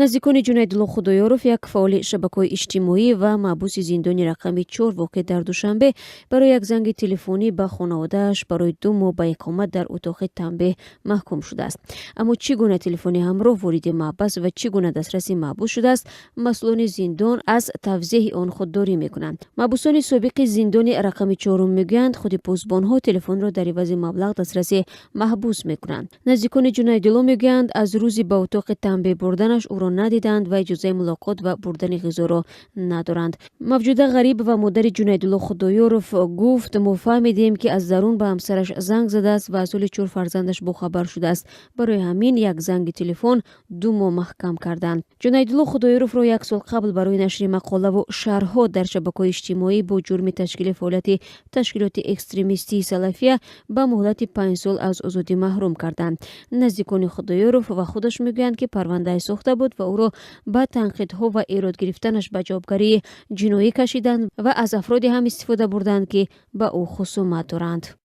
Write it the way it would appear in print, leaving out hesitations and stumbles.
Наздикони Ҷунайдулло Худоёров, як фаъоли шабакаҳои иҷтимоӣ ва маҳбуси зиндони рақами 4 воқеъ дар Душанбе, барои як занги телефонӣ ба хонаводааш барои 2 моҳ ба иқомат дар утоқи танбеҳ маҳкум шудааст. Аммо чӣ гуна телефони ҳамроҳ вориди маҳбас ва чӣ гуна дастраси маҳбус шудааст, масъулони зиндон аз тавзеҳи он худдорӣ мекунанд. Маҳбусони собиқи зиндони рақами чорум мегӯянд, худи посбонҳо телефонро дар ивази маблағ дастраси маҳбус мекунанд. Наздикони Ҷунайдулло мегӯянд, аз рӯзи ба утоқи танбеҳ бурданаш ӯро надиданд ва иҷозаи мулоқот ва бурдани ғизоро надоранд. Мавҷуда Ғарибова, модари Ҷунайдулло Худоёров, гуфт: «Мо фаҳмидем, ки аз дарун ба ҳамсараш занг задааст ва аз ҳоли чор фарзандаш бохабар шудааст. Барои ҳамин як занги телефон 2 моҳ маҳкам карданд». Ҷунайдулло Худоёровро як сол қабл барои нашри мақолаву шарҳҳо дар шабакаҳои иҷтимоӣ бо ҷурми ташкили фаъолияти ташкилоти экстремистии «Салафия» ба муҳлати 5 сол аз озодӣ маҳрум карданд. Наздикони Худоёров ва худаш мегӯянд, ки парвандаи сохта буд ва ӯро ба танқидҳо ва эрод гирифтанаш ба ҷавобгарии ҷиноӣ кашиданд ва аз афроде ҳам истифода бурданд, ки ба ӯ хусумат доранд.